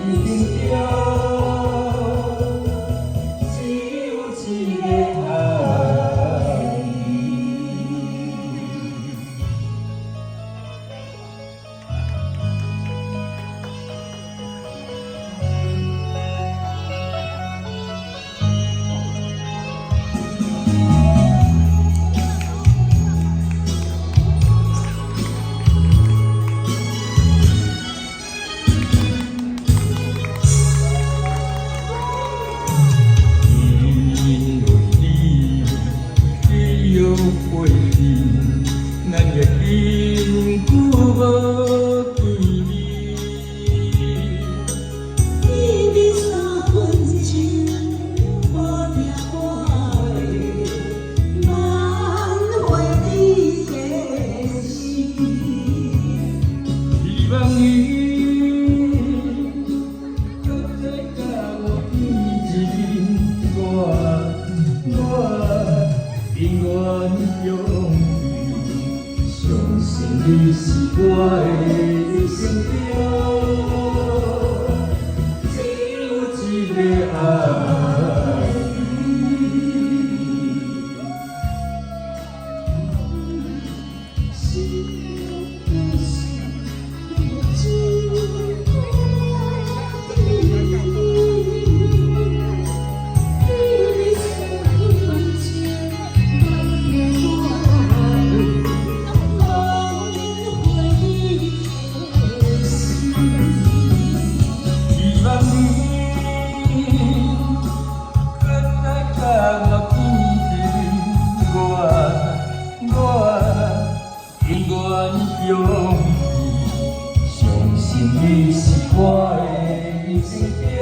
生中，只有一个愛你。因為你，你約會面，咱已經久無見面。見面3分鐘，無聽我的挽回你的心。希望你閣再佮我見一面，我永遠勇氣，相信你是我的一生中，只有一個愛你。心的心，只有你。見面3分鐘，挽回你的心。希望你閣再佮我見一面，我永遠勇氣，相信你是我的一生中，